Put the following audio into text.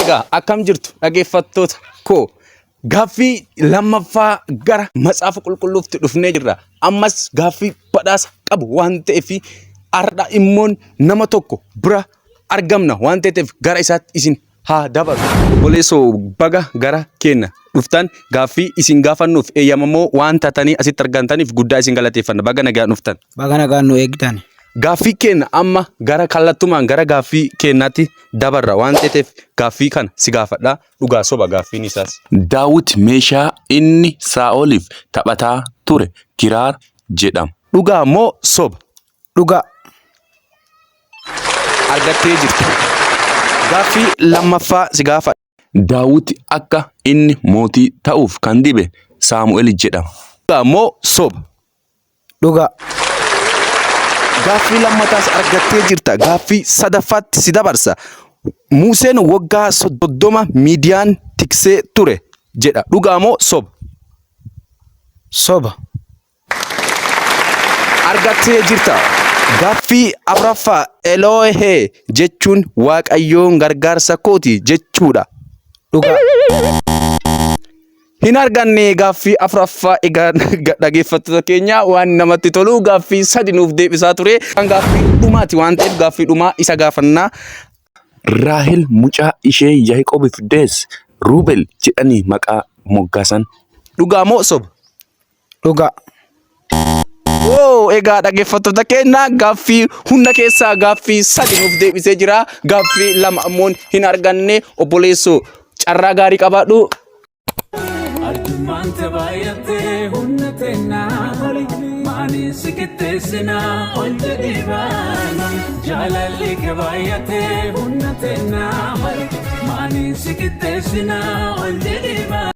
Egaa akkam jirtu dhaggeeffattoota koo gaaffii lammaffaa gara macaafa qulqulluutti dhufnee jirra. Ammas gaaffii badhaasa qabu waan ta'eef har'a immoo nama tokko bira argamna waan ta'eef gara isaatti isin haa dabalu. Obboleessoo baga gara keenya dhuftan gaaffii isin gaafannuuf eeyyamamoo waan taatanii asitti argamtaniif guddaa isin galateeffanna. Baga nagaan dhuftan. Baga nagaan nu eegdan. Gaaffii keenya amma gara kallattumaan gara gaaffii keenyaatti dabarra waan ta'eef gaaffii kana si gaafadha. Dhugaa soba gaaffiin isaas. Daawit meeshaa inni Saa'oliif taphataa ture kiraar jedhama. Dhugaa moo soba? Dhugaa. Argattee jirta. Gaaffii lammaffaa si gaafadha. Daawit akka inni mootii ta'uuf kan dibe Saamu'eel jedhama. Dhugaa moo soba? Dhugaa. Gaaffii lammataas argattee jirta. Gaaffii sadaffaatti si dabarsa. Museen waggaa 30 Miidiyaan tiksee ture jedha. Dhugaa moo soba? Soba. Argattee jirta. Gaaffii afuraffaa Eloohee jechuun Waaqayyoon gargaarsa kooti jechuudha. Dhugaa. Hin arganne gaaffii afuraffaa egaa dhaggeeffattoota keenya waan namatti tolu gaaffii sadi nuuf deebisaa ture. Gaaffii dhumaati waan ta'eef gaaffii dhumaa isa gaafannaa. Raahel mucaa ishee Yaaqoobiif deesse Ruubel jedhanii maqaa moggaasan. Dhugaa moo soba? Dhugaa. Oo egaa dhaggeeffattoota keenya gaaffii hunda keessaa gaaffii sadi nuuf deebisee jira. Gaaffii lama ammoo hin arganne obboleessoo carraa gaarii qabaadhu. Arjummaan te baay'attee humna teennaa oli maaliin si qixxeessinaa ol jedhii baana jaalalli kee baay'attee humna teennaa oli maaliin si qixxeessinaa ol jedhii baana.